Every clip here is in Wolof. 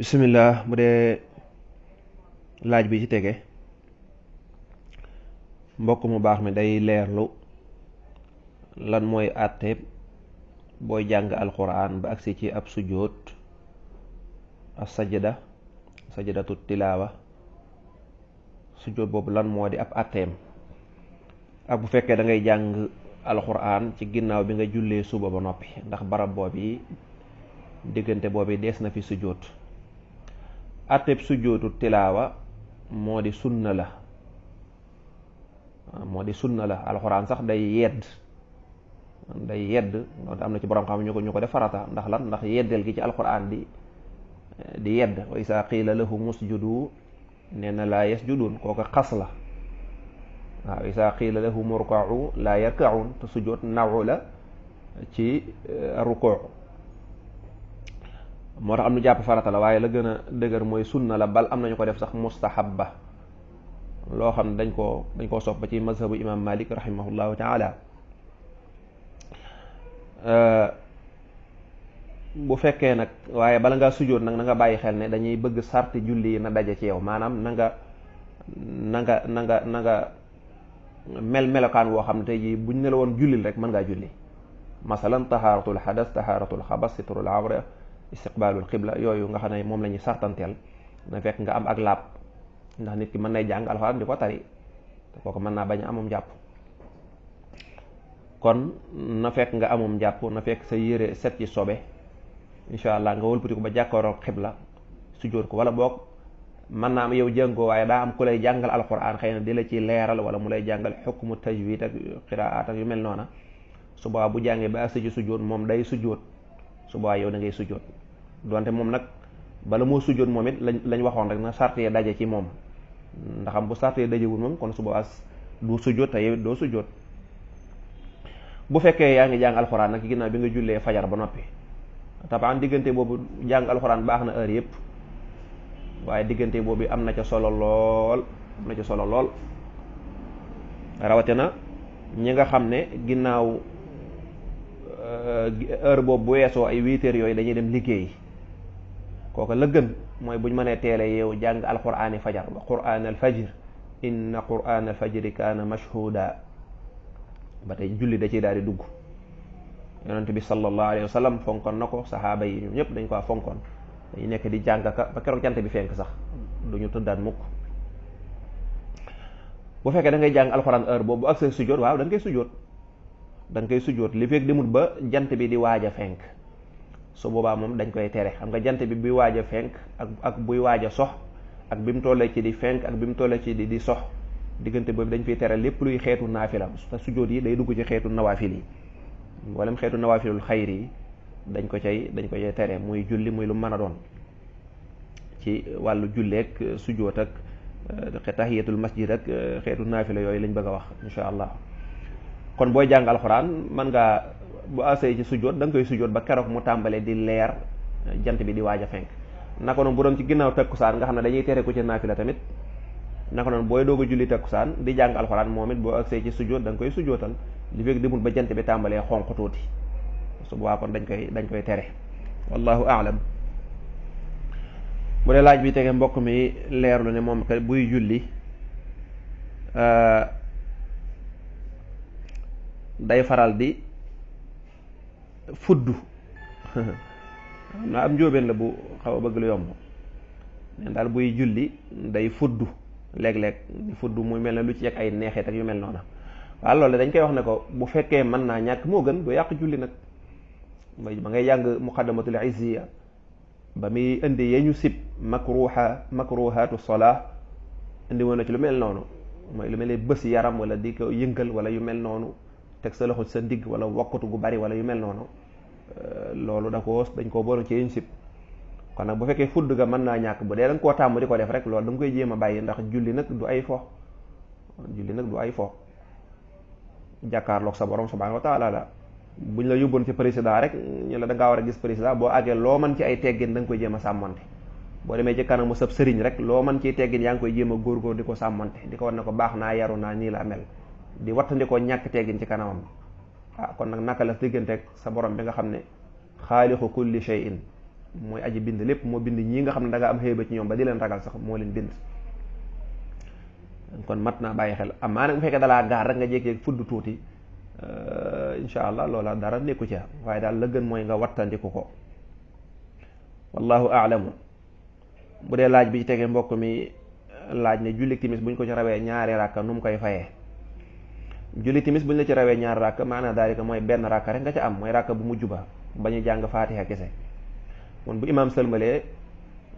bismillah. Bu dee laaj bi ci tege, mbokk mu baax mi day leerlu lan mooy àtte booy jàng alquran ba agsi ci ab sujjóot as sajadatu tilaawa. sujjóot boobu lan moo di ab àtteem, ak bu fekkee da ngay jàng alquran ci ginnaaw bi nga jullee suba ba noppi, ndax barab boobu diggante boobu dees na fi sujjóot. àtteeb sujjóotu tilaawa moo di sunna la alxuraan sax day yedd loolu am na ci borom xam ñu ko def farata ndax lan, ndax yeddeel gi ci alxuraan di yedd. wa isaa qiila lahum usjudu nee na laa yasjudun, kooku xas la. waaw isaa qiila lahum urka'u laa yarka'un, te sujjóot nawu la ci rukuu. moo tax am nu jàpp farata la, waaye la gën a dëgër mooy sunna la, bal am nañu ko def sax mustahabba, loo xam ne dañ koo sopp ba ci mazhabu imam Malik rahimahullahu taala. bu fekkee nag, waaye bala ngaa sujjóot nag na nga bàyyi xel ne dañuy bëgg sarti julli yi na daje ci yow, maanaam na nga mel melokaan woo xam ne tey jii buñ ne la woon jullil rek mën ngaa julli. masalan tahaaratul hadas, tahaaratul xabas, sitrul awra, istiqbaalul xibla, yooyu nga xam ne moom la ñuy sartanteel na fekk nga am ak laab, ndax nit ki mën nay jàng alxuraan di ko tari te kooku mën naa bañ a amum jàpp. kon na fekk nga amum jàpp, na fekk sa yére set ci sobe, incha allah nga wëlbati ko ba jàkkaaroo xibla sujjóot ko. wala boog mën naa am yow jàngoo waaye daa am ku lay jàngal alxuraan, xëy na di la ci leeral, wala mu lay jàngal xukmu tajwid ak qiraat ak yu mel noona. su boobaa bu jàngee ba agsi ci sujjóot moom day sujjóot, su boobaa yow da ngay sujjóot. donte moom nag bala moo sujjóot moom it lañ waxoon rek na sart yi daje ci moom, ndax am bu sart yi dajewul moom kon su boobaa du sujjóot te yow it doo sujjóot. bu fekkee yaa ngi jàng alxuraan nag ginnaaw bi nga jullee fajar ba noppi, tabaan diggante boobu jàng alxuraan baax na heure yëpp, waaye diggante boobu am na ca solo lool, rawatina ñi nga xam ne ginnaaw heure boobu bu weesoo ay 8 heures yooyu dañuy dem liggéey. kooka la gën mooy buñ mënee teele yow jàng alquraani fajar, wa quraan alfajr inna quraan alfajri kaana mashhuda, ba tey julli da ciy daal di dugg. yonent bi sallallahu alayhi wa sallam fonkoon na ko, saxaaba yi ñoom ñëpp dañ ko fonkoon, dañu nekk di jàng ka ba keroog jant bi fenk sax duñu tëddaat mukk. bu fekkee da ngay jàng alxuraan heure boobu bu agsee sujjóot, waaw da nga koy sujjóot li fekk demul ba jant bi di waaj a fenk. su boobaa moom dañ koy tere. xam nga jant bi buy waaj a fenk ak buy waaj a sox, ak bi mu tollee ci di fenk ak bi mu tollee ci di sox, diggante boobu dañ fiy tere lépp luy xeetu naafila. te sujjóot yi day dugg ci xeetu nawaafil yi, wala xeetu nawaafilul xayri yi dañ ko cay tere, muy julli muy lu mën a doon ci wàllu julleek sujjóot ak tahiyatul masjid ak xeetu naafila yooyu lañ bëgg a wax insha allah. kon booy jàng alxuraan mën ngaa bu asee ci sujjóot da nga koy sujjóot ba keroog mu tàmbalee di leer, jant bi di waaj a fenk. naka noonu bu doon ci ginnaaw takkusaan nga xam ne dañuy tere ku ci naafila tamit, naka noonu booy doog a julli takkusaan di jàng alxuraan moom it boo agsee ci sujjóot da nga koy sujjóotal li fekk demul ba jant bi tàmbalee xonq tuuti. su boobaa kon dañ koy tere. wallahu aalam. bu dee laaj bi tege mbokk mi leerlu ne moom kat buy julli day faral di fudd naa am njóobeen la bu xaw a bëgg lu yomb, neen daal buy julli day fudd léeg-léeg di fudd muy mel ne lu ci yegg ay neexeet ak yu mel noona. waaw loolu dañ koy wax ne ko bu fekkee mën naa ñàkk moo gën, du yàq julli nag. ba ngay jàng muqaddamatul izziya ba muy indi yeñu sib makruhaatu salaa, indi woon na ci lu mel noonu, mooy lu mel ne bës yaram wala di ko yëngal wala yu mel noonu, teg sa loxo ci sa ndigg wala wakkatu gu bari wala yu mel noonu. loolu dañ koo boole ci yeñu sib. kon nag bu fekkee fudd ga mën naa ñàkk, bu dee da nga koo tàmm di ko def rek, loolu da nga koy jéem a bàyyi, ndax julli nag du ay fo. jàkkaarloog sa borom subhanahu wa taala la. buñ la yóbboon ci président rek ñu la da ngaa war a gis président, boo àggee loo mën ci ay teggin da nga koy jéem a sàmmante. boo demee ci kanamu sab sëriñ rek loo mën ciy teggin yaa ngi koy jéem a góorgóor di ko sàmmante, di ko war ne ko baax naa, yaru naa, nii la mel, di wattandikoo ñàkk teggin ci kanamam. kon nag naka la digganteeg sa borom bi nga xam ne xaalixu kulli shay'in mooy aji bind lépp, moo bind ñii nga xam ne da nga am xëyba ci ñoom ba di leen ragal sax moo leen bind. kon mat naa bàyyi xel amaa nag bu fekkee dalaa gaar rek nga jékkee fudd tuuti insha allah loola dara nekku ca, waaye daal la gën mooy nga wattandiku ko. wallahu aalamu. bu dee laaj bi ci tegee mbokk mi laaj ne julli timis buñ ko ci rawee ñaari ràkka nu mu koy fayee. julli timis buñ la ci rawee ñaari ràkka maanaam daalika mooy benn ràkka rek nga ca am, mooy ràkka bu mujj ba ba ñu jàng faatiha kese. kon bu imaam sëlmalee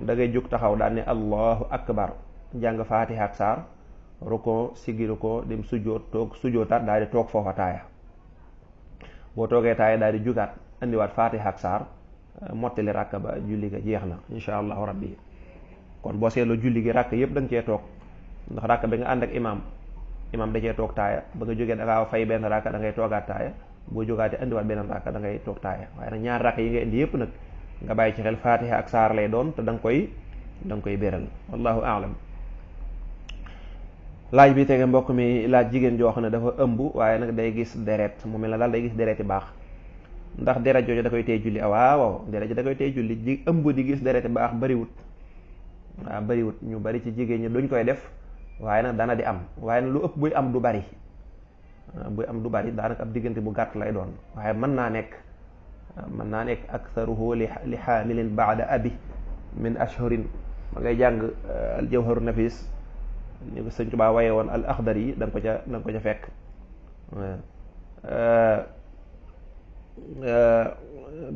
da ngay jóg taxaw daal ne allahu akbar, jàng faatiha ak saar, ruko siggi ruko dem sujjóot, toog sujjóotaat daal di toog foofa taaya. boo toogee taaya daal di jugaat indiwaat faatiha ak saar, mottali ràkka ba julli ga jeex na insha allahu rabbi. kon boo seetloo julli gi ràkk yëpp da nga cee toog, ndax ràkk bi nga ànd ak imaam da cee toog taaya, ba nga jógee da ngaa fay benn ràkk da ngay toogaat taaya, boo jógaatee indiwaat beneen ràkk da ngay toog taaya. waaye nag ñaar ràkk yi nga indi yëpp nag nga bàyyi ci xel faatiha ak saar lay doon te da nga koy béral. wallahu aalam. laaj bi tege mbokk mi laaj jigéen joo xam ne dafa ëmb waaye nag day gis deret, mu mel na daal day gis deret yi baax, ndax deret jooju da koy tey julli. waaw deret ji da koy tey julli. ëmb di gis deret yi baax bariwut. waaw bariwut, ñu bari ci jigéen ñi duñ koy def, waaye nag dana di am, waaye nag lu ëpp buy am du bari. buy am du bari daanaka ab diggante bu gàtt lay doon, waaye mën naa nekk aktharuhu li xaamilin baada abi min ashhurin. ma ngay jàng al jawharu nafis ni ko sëñ Tuubaa waye woon al axdar yi da nga ko ca fekk.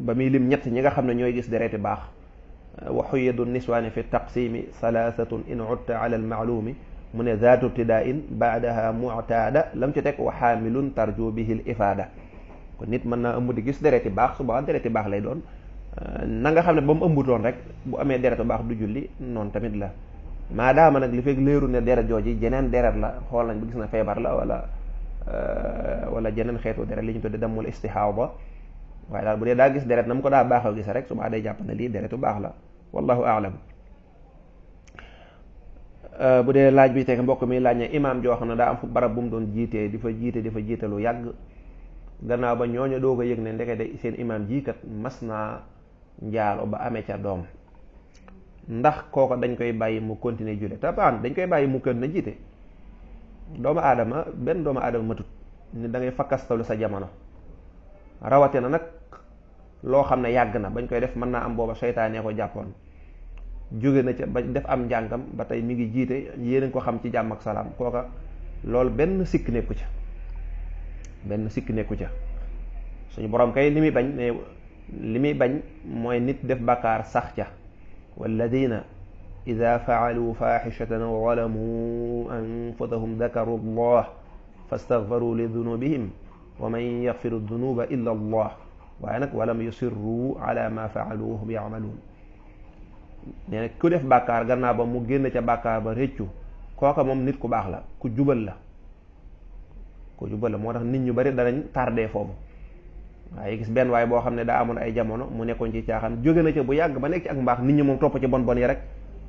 ba muy lim ñett ñi nga xam ne ñooy gis dereti baax, wa xuyadu niswaani fi taqsimi salaasatun in utta ala almaalumi, mu ne zaatu ibtidain baadaha mu'taada lam ci teg wa xaamilun tarju bihi l ifaada. kon nit mën naa ëmb di gis dereti baax, suba dereti baax lay doon. na nga xam ne ba mu ëmbutoon rek bu amee deretu baax du julli, noonu tamit la. maadaama nag li fekk léeru ne deret jooji jeneen deret la, xool nañ ba gis na feebar la wala jeneen xeetu deret li ñu tudde damul istihaada. waaye daal bu dee daa gis deret na mu ko daa baaxoo gis rek suba day jàpp ne lii deretu baax la. wallahu aalam. bu dee laaj bi teg mbokk mi laaj ne imaam joo xam ne daa am fu barab bu mu doon jiitee di fa jiite lu yàgg, gannaaw ba ñooñu doog a yëg ne ndeke de seen imaam jiikat mas naa njaalo ba amee ca doom, ndax kooko dañ koy bàyyi mu continuer julli. tabaan dañ koy bàyyi mu continuer jiite. benn doomu aadama matut ni da ngay fakkastalu sa jamono, rawate na nag loo xam ne yàgg na bañ koy def, mën naa am booba seytaane ko jàppoon, jóge na ca ba def am njàngam ba tey mi ngi jiite, yéen ko xam ci jàmm ak salaam. kooka loolu benn sikk nekku ca. suñu borom kay li muy bañ mooy nit def bàkkaar sax ca. walladina ida faalu faaxishatan wa zalamu anfusahum dakaru llah fastaghfaru li dunubihim wa man yaxfiru dunuba illa allah waaye nag walam yusirru ala ma faalu wa hum yamaluun. nee na ku def bàkkaar gannaaw ba mu génn ca bàkkaar ba réccu, kooka moom nit ku baax la, ku jubal la. moo tax nit ñu bari danañ tardé foofu. waaye gis benn waaye boo xam ne daa amoon ay jamono mu nekkoon ci caaxaan, jóge na ca bu yàgg ba nekk ci ak mbaax, nit ñi moom topp ci bon yi rek.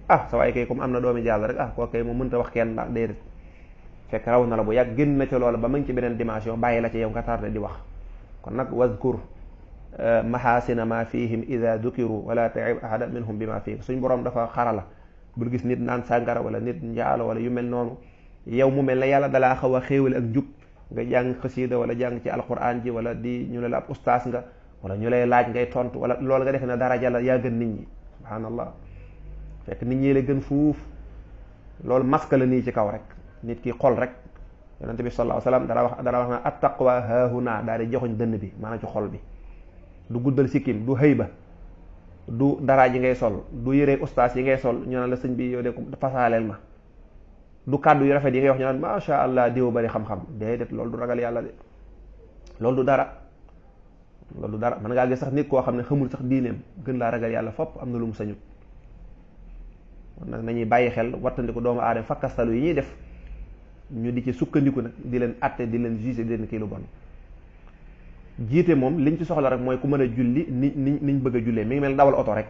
sa waaye kay comme am na doomi jàll rek kooku kay moom mënta wax kenn ndax déedéet, fekk raw na la bu yàgg, génn na ca loola ba mu ngi ci beneen dimension, bàyyi la ca yow nga tardé di wax. kon nag wazkur mahasina ma fihim ida dukiru wala taib ahada minhum bi ma fihim. suñ borom dafa xarala, bul gis nit naan sàngara wala nit njaalo wala yu mel noonu, yow mu mel ne yàlla dalaa xaw a xéewale ak njub, nga jàng xasiida wala jàng ci alquran ji, wala di ñu ne la ab ustaas nga, wala ñu lay laaj ngay tontu, wala loolu nga defe ne daraja la, yaa gën nit ñi. subhaanallah, fekk nit ñi la gën fuuf. loolu masque la nii ci kaw rek, nit ki xol rek. yonente bi sallallahu alayhi wasallam dara wax na attaqwa haahuna, daal di joxoñ dënn bi, maanaam ci xol bi. du guddal sikkim, du hëyba, du dara ji ngay sol, du yére ustaas yi ngay sol ñu naan la sëñ bi yow de ko fasaaleel ma, du kàddu yu rafet yi ngay wax ñu naan masha allah diw bari xam-xam. déedéet, loolu du ragal yàlla de, loolu du dara. mën ngaa gis sax nit koo xam ne xamul sax diineem gën laa ragal yàlla fopp, am na lu mu sañut. kon nag nañuy bàyyi xel wattandiku doomu aadama fakkastalu yi ñuy def, ñu di ci sukkandiku nag di leen atte, di leen juger, di leen kii lu bon. jiite moom liñ ci soxla rek mooy ku mën a julli niñ bëgg a jullee, mi ngi mel dawal oto rek.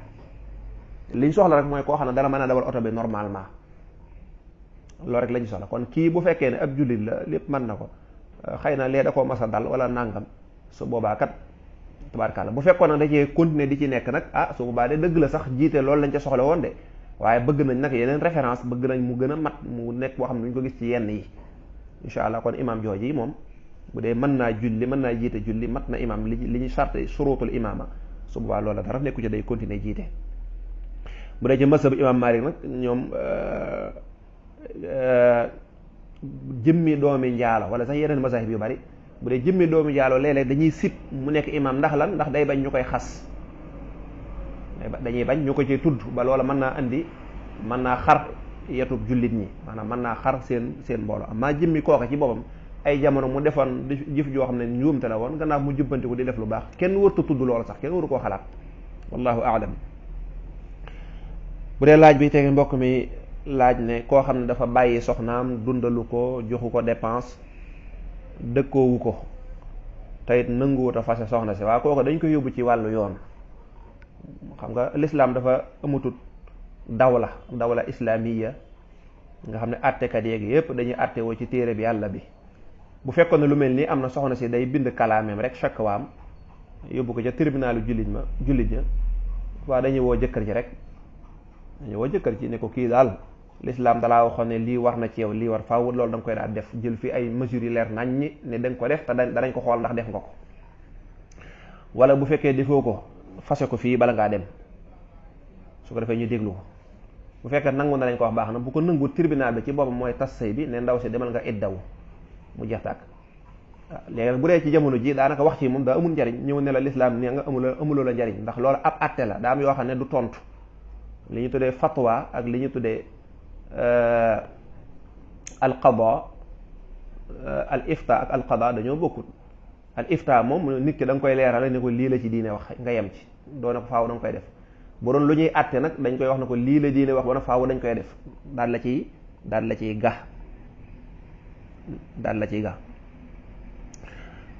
liñ soxla rek mooy koo xam ne dana mën a dawal oto bi normalement, loolu rek lañ soxla. kon kii bu fekkee ne ab jullit la lépp mën na ko, xëy na lee da koo mas a dal wala nàngam, su boobaa kat tabaarkàlla. Bu fekkoon nag da cee continuer di ci nekk nag su boobaa de dëgg la sax jiite loolu lañ ca soxla woon de, waaye bëgg nañ nag yeneen référence, bëgg nañ mu gën a mat, mu nekk boo xam ne duñ ko gis ci yenn yi. incha allah kon imam jooji moom bu dee mën naa julli, mën naa jiite julli, mat na imam li ñu sarte surutul imama, su boobaa loola dara nekku ci, day continuer jiite. bu dee ci mazhab imam Malik nag ñoom jëmmi doomi njaalo wala sax yeneen mazahib yu bari, bu dee jëmmi doomi njaalo léeg-léeg dañuy sib mu nekk imam. ndax lan? ndax day bañ ñu koy xas, dañuy bañ ñu ko ci tudd ba loola mën naa xar yetub jullit ñi, maanaam mën naa xar seen mbooloo. amaa jëmmi kooka ci boppam ay jamono mu defoon jëf joo xam ne njuumte la woon, gannaaw mu jubbantiku di def lu baax, kenn wërta tudd loola sax, kenn waru koo xalaat. wallahu aalam. bu dee laaj bi tege mbokk mi laaj ne koo xam ne dafa bàyyi soxnaam, dundalu ko, joxu ko dépense, dëkkoowu ko, teyit nanguwut a fase soxna si. waaw kooku dañ ko yóbbu ci wàllu yoon. xam nga lislaam dafa amatut dawla islamiya nga xam ne àttekat yeeg yépp dañuy àtte woo ci téere bi yàlla bi. bu fekkoon ne lu mel nii am na, soxna si day bind kalaameem rek chaque waam yóbbu ko ca tribunalu jullit ña, waa dañuy woo jëkkër ji rek, dañuy woo jëkkër ji ne ko kii daal lislaam dalaa waxoon ne lii war na ci yow, lii war faaw loolu da nga koy daal def, jël fi ay mesures yu leer nañ ñi ne da nga ko def te danañ ko xool ndax def nga ko. wala bu fekkee defoo ko, fase ko fii bala ngaa dem, su ko defee ñu déglu ko. bu fekkee nangu na lañ ko wax baax na, bu ko nangu tribunal bi ci boppam mooy tas sëy bi, ne ndaw si demal nga iddaw mu jeex tàkk. waaw léegi bu dee ci jamono ji daanaka wax ci moom daa amul njariñ, ñëw ne la lislaam ne nga amuloo la njariñ, ndax loolu ab atte la, daa am yoo xam ne du tontu. li ñu tuddee fatwa ak li ñu tuddee al qada, al ifta ak al qada dañoo bokkut. al ifta moom nit ki da nga koy leerale ne ko lii la ci diine wax nga yem ci, doona ko faaw da nga koy def. bu doon lu ñuy àtte nag dañ koy wax ne ko lii la diine wax ba na faaw dañ koy def, daal la ciy ga.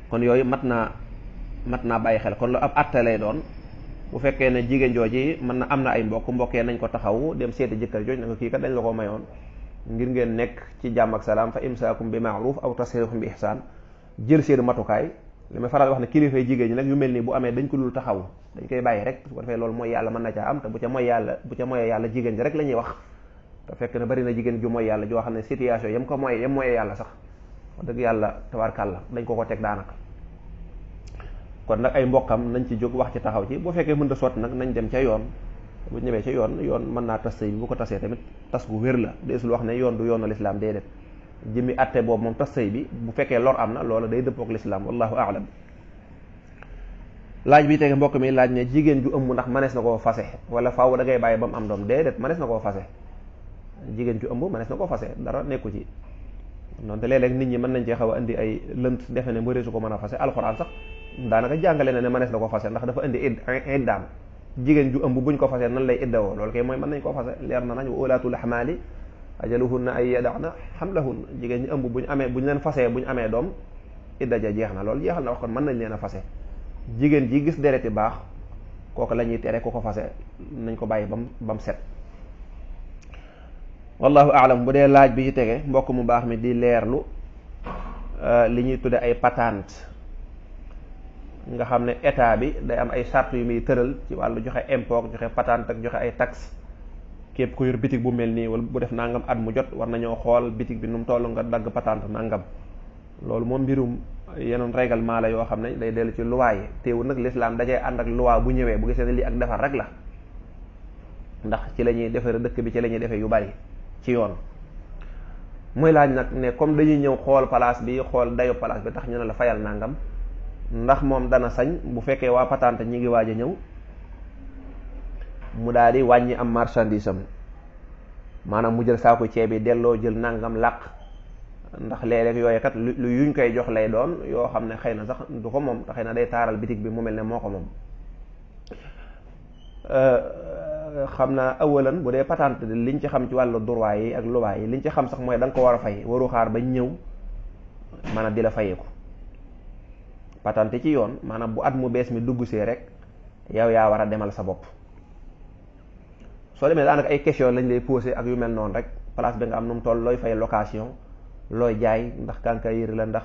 kon yooyu mat naa bàyyi xel. kon lu ab àtte lay doon. bu fekkee ne jigéen jooji am na ay mbokkee nañ ko taxawu dem seeti jëkkër jooj na ko kii kat dañ la ko mayoon ngir ngeen nekk ci jàmm ak salaam, fa imsaakum bi ma'ruf aw tasrihum bi ihsaan, jël seen matukaay. li may faral wax ne kilifay jigéen ñi nag yu mel nii bu amee dañ ko dul taxawu, dañ koy bàyyi rek. su ko defee loolu mooy yàlla mën na caa am, te bu ca moyee yàlla jigéen ji rek la ñuy wax. te fekk na bari na jigéen ju mooy yàlla joo xam ne situation yam moyee yàlla sax wax dëgg yàlla tabarkàlla dañ ko teg daanaka. kon nag ay mbokkam nañ ci jóg wax ci taxaw ci. bu fekkee mën da sotti nag nañ dem ca yoon. bu ñëwee ca yoon mën naa tas sëy bi. bu ko tasee tamit tas gu wér la, deesul wax ne yoon du yoonu lislaam, déedéet. jëmmi atte boobu moom tas sëy bi bu fekkee lor am na, loola day dëppook lislaam. wallahu aalam. laaj bi tege mbokk mi laaj ne jigéen ju ëmb ndax manees na koo fase, wala faaw da ngay bàyyi ba mu am doom. déedéet, manees na koo fase. jigéen ju ëmb manees na koo fase, dara nekku ci. noonu te léeg-léeg nit ñi mën nañ cee xaw a indi ay lënt, defe ne mbëri su ko mën a fase. alxuraan sax daanaka jàngale na ne manees na ko fase, ndax dafa indi iddaam. jigéen ju ëmb buñ ko fase nan lay iddawoo, loolu kay mooy mën nañ koo fase, leer na nañ. wa ulaatul ahmaali ajaluhunna ay yada'na hamlahunna. jigéen ñi ëmb buñ leen fasee buñ amee doom, idda ja jeex na, loolu jeexal na wax, kon mën nañ leen a fase. jigéen ji gis dereti baax kooku la ñuy tere ku ko fase, nañ ko bàyyi bam set. wallahu aalam. bu dee laaj bi ci tege mbokk mu baax mi di leerlu li ñuy tudde ay patente, nga xam ne état bi day am ay charte yu muy tëral ci wàllu joxe impôt, joxe patente ak joxe ay taxe. képp ku yor bitig bu mel nii wala bu def nangam at mu jot war nañoo xool bitig bi nu mu toll nga dagg patente nangam. loolu moom mbirum yeneen règlement la yoo xam ne day dellu ci loi yi. teewul nag l'islam dajee ànd ak loi bu ñëwee bu gisee ne lii ak defar rek la, ndax ci la ñuy defare dëkk bi, ci la ñuy defee yu bari ci yoon. muy laaj nag ne comme dañuy ñëw xool place bi, xool dayo place bi, tax ñu ne la fayal nangam, ndax moom dana sañ bu fekkee waa patente ñi ngi waaj a ñëw mu daal di wàññi am marchandise am, maanaam mu jël saako ceeb yi delloo, jël nangam làq. ndax léeg-léeg yooyu kat lu yuñ koy jox lay doon, yoo xam ne xëy na sax du ko moom, te xëy na day taaral bitig bi mu mel ne moo ko moom. xam naa awalan bu dee patente liñ ci xam ci wàllu droit yi ak loi yi, liñ ci xam sax mooy da nga ko war a fay, waru xaar bañ ñëw maanaam di la fayeeku. patente ci yoon maanaam bu at mu bees mi dugg see rek yow yaa war a demal sa bopp. soo demee daanaka ay question lañ lay posé ak yu mel noonu rek, place bi nga am nu mu toll, looy fay location, looy jaay, ndax quincaillerie la, ndax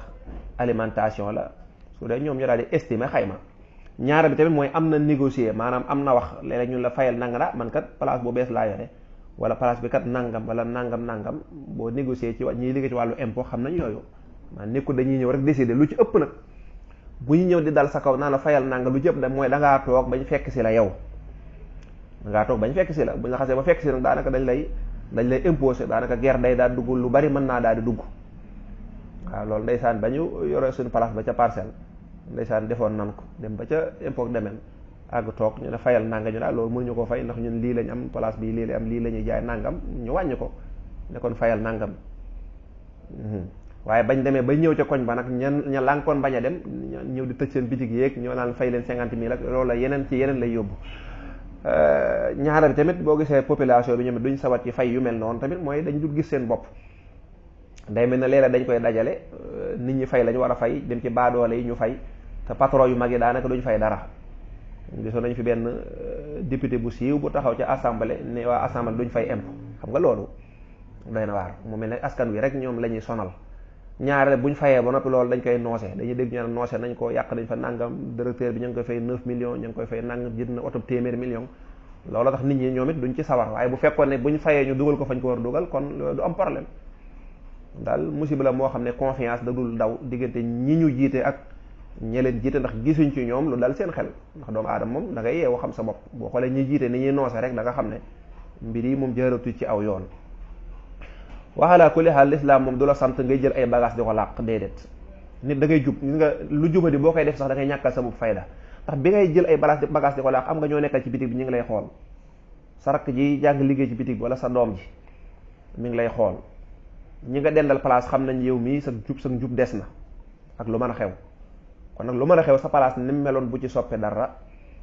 alimentation la. su dee ñoom ñu daal di estimer xayma ñaara bi tamit mooy am na négocier maanaam am na wax léeg-léeg ñun la fayal nanga man kat place bu bees laa yore wala place bi kat nangam wala nangam boo négocier ci ñiy liggéey ci wàllu impôt xam nañ yooyu maanaam nekkul dañuy ñëw rek décider lu ci ëpp nag bu ñu ñëw di dal sa kaw naa la fayal nangam lu ci ëpp nag mooy dangaa toog bañ fekk si la yow dangaa toog bañ fekk si la buñ la xasee ba fekk si nag daanaka dañ lay imposer daanaka guerre day daal dugg lu bari mën naa daal di dugg waaw loolu ndeysaan ba ñu yore suñu place ba ca parcelle ndeysaan defoon nan ko dem ba ca impôt domaine àgg toog ñu ne fayal nanga ñu daal loolu mënuñu ko fay ndax ñun lii lañ am place bi lii lañ am lii la ñuy jaay nangam ñu wàññi ko ne kon fayal nangam waaye bañ demee ba ñëw ca koñ ba nag ña lànkoon bañ a dem ñëw di tëj seen bitig yéeg ñoo naan fay leen 50 000 ak loolu la yeneen ci yeneen lay yóbbu ñaara bi tamit boo gisee population bi ñoom duñ sawat ci fay yu mel noonu tamit mooy dañ dul gis seen bopp day mel ne léeg-léeg dañ koy dajale nit ñi fay lañu war a fay dem ci baadoole yi ñu fay te patron yu mag yi daanaka duñ fay dara gisoon nañ fi benn député bu siiw bu taxaw ci assemblée ne waa assemblée duñ fay impôt xam nga loolu doy na waar mu mel ne askan wi rek ñoom la ñuy sonal ñaare buñ fayee ba noppi loolu dañ koy noose dañuy dégg ñu ne noose nañ ko yàq nañ fa nangam directeur bi ñu ngi koy fay 9 millions ñu ngi koy fay nangam jënd na oto téeméeri millions loolu tax nit ñi ñoom it duñ ci sawar waaye bu fekkoon ne buñ fayee ñu dugal ko fañ ko war dugal kon du am problème daal musiba la moo xam ne confiance da dul daw diggante ñi ñu jiite ak ñi leen jiite ndax gisuñ ci ñoom lu dal seen xel ndax doomu aadama moom da ngay yeewu xam sa bopp boo xoolee ñi jiite ni ñuy noose rek da nga xam ne mbir yi moom jaaratu ci aw yoon waxalaa kulli xaal lislaam moom du la sant ngay jël ay bagage di ko làq déedéet nit da ngay jub gis nga lu jubadi boo koy def sax da ngay ñàkkal sa bopp fayda ndax bi ngay jël ay bagage di ko làq am nga ñoo nekkal ci bitig bi ñu ngi lay xool sa rakk ji jàng liggéey ci bitig bi wala sa doom ji mi ngi lay xool ñi nga dendal place xam nañ yow mii sa njub des na ak lu mën a xew kon nag lu mën a xew sa place ni mu meloon bu ci soppe dara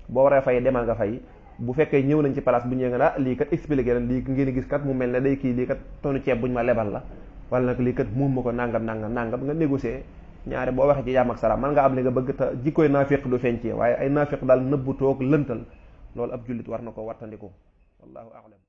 boo waree fay demal nga fay bu fekkee ñëw nañ ci place bu ñëwee nga lii kat expliqué la lii ngeen gis kat mu mel ne day kii lii kat tonu ceeb buñ ma lebal la wala nag lii kat moom ma ko nangam nga négocier ñaare boo waxee ci jàmm ak salaam man nga am li nga bëgg te jikkooy naafiq du feeñ ci waaye ay naafiq daal nëbbu toog lëntal loolu ab jullit war na ko wattandiku wallahu a'lam